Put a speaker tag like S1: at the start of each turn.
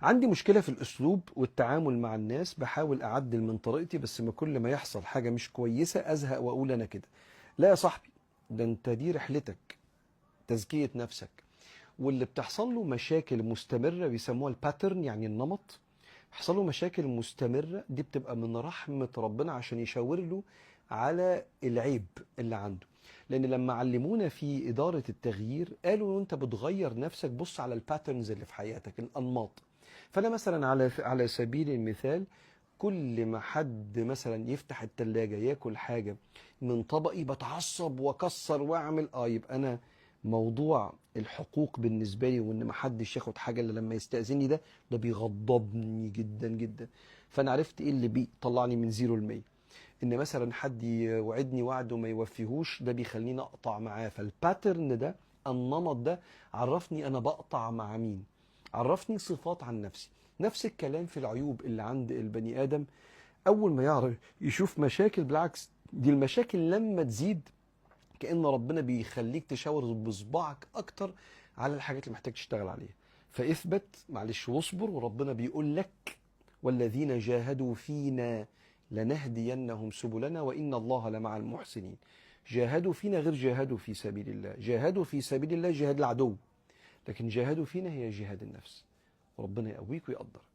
S1: عندي مشكلة في الأسلوب والتعامل مع الناس، بحاول أعدل من طريقتي، بس ما كل ما يحصل حاجة مش كويسة أزهق وأقول أنا كده. لا يا صاحبي، ده أنت دي رحلتك، تزكية نفسك. واللي بتحصل له مشاكل مستمرة بيسموها ال pattern، يعني النمط، حصل له مشاكل مستمرة دي بتبقى من رحمة ربنا عشان يشاور له على العيب اللي عنده. لأن لما علمونا في إدارة التغيير قالوا أنت بتغير نفسك، بص على ال patterns اللي في حياتك، الأنماط. فأنا مثلا على سبيل المثال، كل ما حد مثلا يفتح التلاجة ياكل حاجة من طبقي بتعصب واكسر واعمل، يبقى أنا موضوع الحقوق بالنسبة لي وإن ما حدش ياخد حاجة إلا لما يستأذني، ده بيغضبني جدا جدا. فأنا عرفت إيه اللي بيطلعني من 0 ل 100، إن مثلا حد يوعدني وعد وما يوفيهوش، ده بيخليني أقطع معاه. فال pattern ده، النمط ده، عرفني أنا بقطع مع مين، عرفني صفات عن نفسي. نفس الكلام في العيوب اللي عند البني آدم، أول ما يعرف يشوف مشاكل، بالعكس دي المشاكل لما تزيد كأن ربنا بيخليك تشاور بصباعك أكتر على الحاجات اللي محتاج تشتغل عليها. فاثبت معلش واصبر، وربنا بيقول لك والذين جاهدوا فينا لنهدينهم سبلنا وإن الله لمع المحسنين. جاهدوا فينا غير جاهدوا في سبيل الله، جاهدوا في سبيل الله جهاد العدو، لكن جاهدوا فينا هي جهاد النفس. وربنا يقويك ويقدرك.